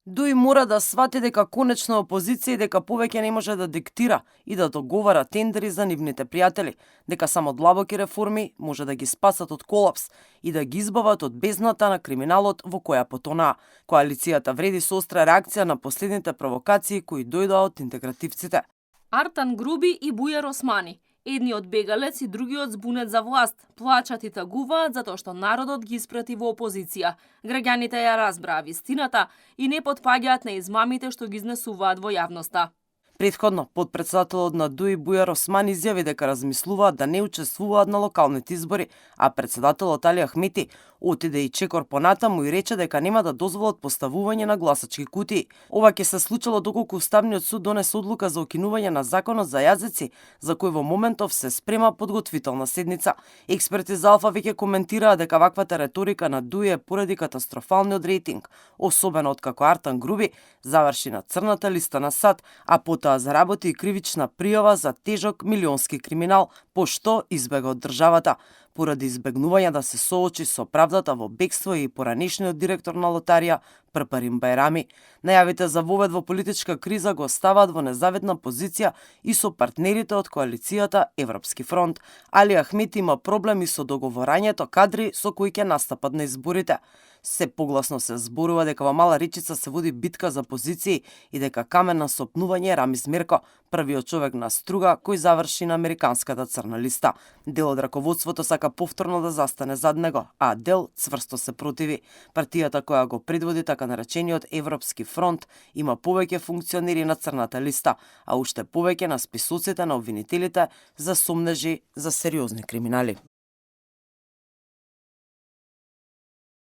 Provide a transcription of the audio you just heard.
Дуи мора да свати дека конечно опозиција и дека повеќе не може да диктира и да договара тендери за нивните пријатели, дека само длабоки реформи може да ги спасат од колапс и да ги избават од бездната на криминалот во која потонаа. Коалицијата вреди со остра реакција на последните провокации кои дојдоа од интегративците. Артан Груби и Бујар Османи, едниот бегалец и другиот збунет за власт, плачат и тагуваат затоа што народот ги испрати во опозиција. Граѓаните ја разбраа вистината и не потпаѓаат на измамите што ги изнесуваат во јавноста. Претходно, подпредседателот на ДУИ Бујар Осман изјави дека размислуваат да не учествуваат на локалните избори, а председателот Али Ахмети отиде и чекор понатаму и рече дека нема да дозволат поставување на гласачки кутии. Ова ќе се случило доколку Уставниот суд донесе одлука за укинување на законот за јазици, за кој во моментов се спрема подготвителна седница. Експерти за Алфа веќе коментираа дека ваквата реторика на ДУИ е поради катастрофалниот рейтинг, особено откако Артан Груби заврши на црната листа на САД, а потоа заработи и кривична пријава за тежок милионски криминал, пошто избега од државата. Поради избегнување да се соочи со правдата во бегство и поранешниот директор на лотарија Прпарин Бајрами, најавите за вовед во политичка криза го ставаат во незавидна позиција и со партнерите од коалицијата Европски фронт. Али Ахмети има проблеми со договорањето кадри со кои ќе настапат на изборите. Се погласно се зборува дека во Мала Речица се води битка за позиции и дека камен на сопнување е Рамис Мерко, првиот човек на струга кој заврши на американската црна листа. Дел од раководството сака повторно да застане зад него, а дел цврсто се противи. Партијата која го предводи така наречениот Европски фронт има повеќе функционери на црната листа, а уште повеќе на списоците на обвинителите за сомнежи за сериозни криминали.